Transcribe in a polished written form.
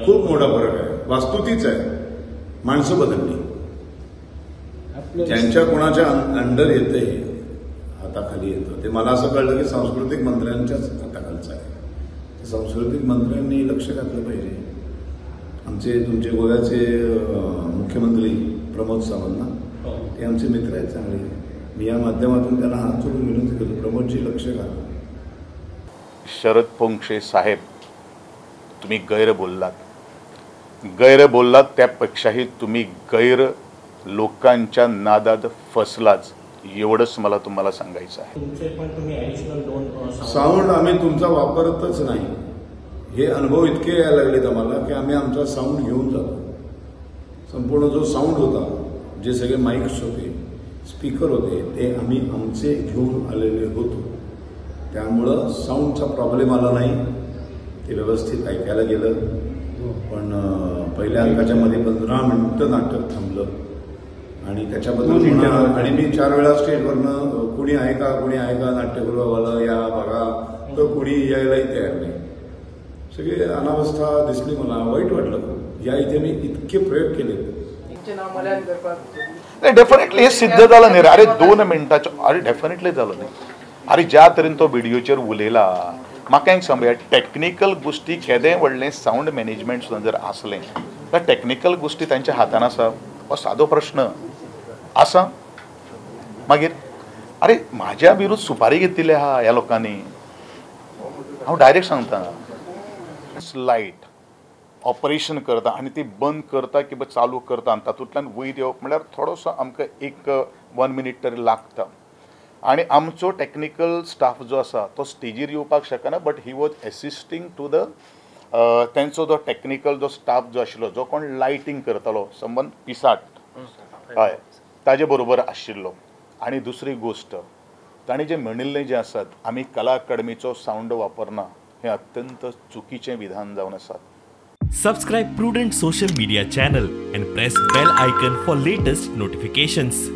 खूप मोठा फरक आहे. वास्तू तीच आहे, माणसं बदलली. ज्यांच्या कोणाच्या अंडर येते, हाताखाली येतं, ते मला असं कळलं की सांस्कृतिक मंत्र्यांच्याच हाताखालचं आहे. सांस्कृतिक मंत्र्यांनी लक्ष घातलं पाहिजे. आमचे तुमचे गोव्याचे मुख्यमंत्री प्रमोद सावंत ना, ते आमचे मित्र आहेत चांगले. मी या माध्यमातून त्यांना हात जोडून विनंती करतो, प्रमोदजी लक्ष घाला. शरद पोंक्षे साहेब, तुम्ही गैर बोललात, गैर बोललात, त्यापेक्षाही तुम्ही गैर लोकांच्या नादात फसलाच, एवढंच मला तुम्हाला सांगायचं आहे. साऊंड आम्ही तुमचा वापरतच नाही. हे अनुभव इतके यायला लागलेत आम्हाला की आम्ही आमचा साऊंड घेऊन जातो. संपूर्ण जो साऊंड होता, जे सगळे माईक्स होते, स्पीकर होते, ते आम्ही आमचे घेऊन आलेले होतो. त्यामुळं साऊंडचा प्रॉब्लेम आला नाही, ते व्यवस्थित ऐकायला गेलं. पण पहिल्या अंकाच्या मध्ये 15 मिनिटं नाटक थांबलं आणि त्याच्याबद्दल, आणि मी 4 वेळा स्टेजवरनं कुणी आहे का, कुणी आहे का नाट्यगृहवाला या बघा, तर कुणी यायलाही तयार नाही. सगळी अनावस्था दिसली मला, वाईट वाटलं खूप. या इथे मी इतके प्रयोग केले. नाही, डेफिनेटली हे सिद्ध झालं नाही रे. अरे 2 मिनटाच्या, अरे डेफिनेटली झालं नाही. अरे ज्या तरेन तो व्हिडिओचेर उलयला, म्हाका एक सांगया, टॅक्निकल गोष्टी केदें व्हडलें सावंड मॅनेजमेंट सुद्दां जर आसलें तर टॅक्निकल गोष्टी तांच्या हातान आसा हो सादो प्रश्न आसा. मागीर अरे म्हाज्या विरुद्ध सुपारी घेतिल्ली आहा ह्या लोकांनी, हांव डायरेक्ट सांगता. लायट ऑपरेशन करता आनी ती बंद करता किंवा चालू करता आनी तातूंतल्यान वयर येवप म्हणल्यार थोडोसो आमकां एक 1 मिनीट तरी लागता. आनी आमचो टॅक्निकल स्टाफ जो आसा तो स्टेजीर येवपाक शकना, but he was assisting to the तेंचो जो टॅक्निकल जो स्टाफ जो आशिल्लो, जो कोण लायटींग करतालो संबंद पिसाट, हय, ताजे बरोबर आशिल्लो. आनी दुसरी गोश्ट, ताणें जें म्हणिल्लें जें आसात, आमी कला अकादमीचो सावंड वापरना, हें अत्यंत चुकीचें विधान जावन आसा. Subscribe Prudent social media channel and press bell icon for latest notifications.